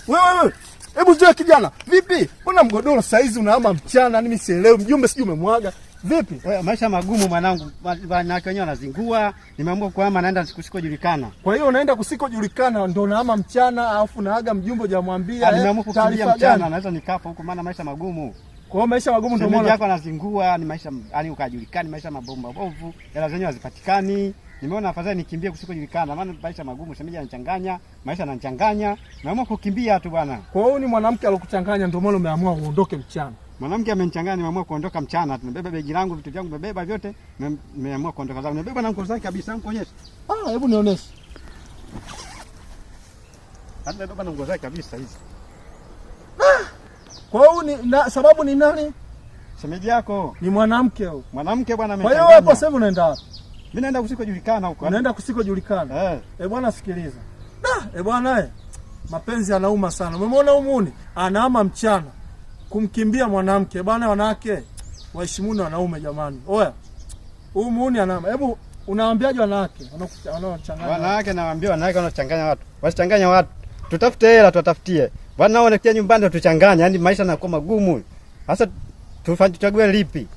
Wewe hebu zoea kijana. Vipi? Mbona mgodoro saizi unahama mchana? Mimi sielewi. Mjumbe sijui umemwaga. Vipi? Wewe, maisha magumu mwanangu, wanawake wenyewe wanazingua. Nimeamua kuhama, naenda kusikojulikana. Kwa hiyo unaenda kusikojulikana ndio unahama mchana alafu naaga mjumbe hujamwambia. Nimeamua kukimbia Taarifa mchana, gani? naweza nikafa huko, maana maisha magumu. Kwa hiyo maisha magumu ndio Shemeji maana yako anazingua, ni maisha yani ukajulikani, maisha mabomu mabovu, hela zenyewe hazipatikani. Nimeona afadhali nikimbie kusikojulikana, maana maisha magumu, shemeji anachanganya, maisha anachanganya. Nimeamua kukimbia tu bwana. Kwa hiyo ni mwanamke alokuchanganya ndio maana umeamua uondoke mchana. Mwanamke amenichanganya, nimeamua kuondoka mchana. Tumebeba begi langu, vitu vyangu nimebeba vyote, nimeamua kuondoka zangu. Nimebeba na nguo zake kabisa, nikuonyeshe. Ah, hebu nionyeshe. Nimebeba na nguo zake kabisa hizi. Kwa hiyo ni na, sababu ni nani? Shemeji yako. Ni mwanamke huyo. Mwanamke bwana Kwa hiyo amechanganya. hapo sasa hivi unaenda wapi? Mimi naenda kusikojulikana huko. Unaenda kusikojulikana. Eh. Eh, bwana sikiliza. Da, eh bwana eh. Mapenzi yanauma sana. Umemwona huyu muuni? Anaama mchana kumkimbia mwanamke. Bwana wanawake waheshimuni wanaume jamani. Oya. Huyu muuni anaama. Hebu unawaambiaje wanawake wanaochanganya? Wanawake nawaambia wanawake wanaochanganya watu. Wasichanganye watu. Tutafute hela tuwatafutie. Bwana wao wanakuja nyumbani watuchanganya, yaani maisha yanakuwa magumu. Sasa tufanye tuchague lipi?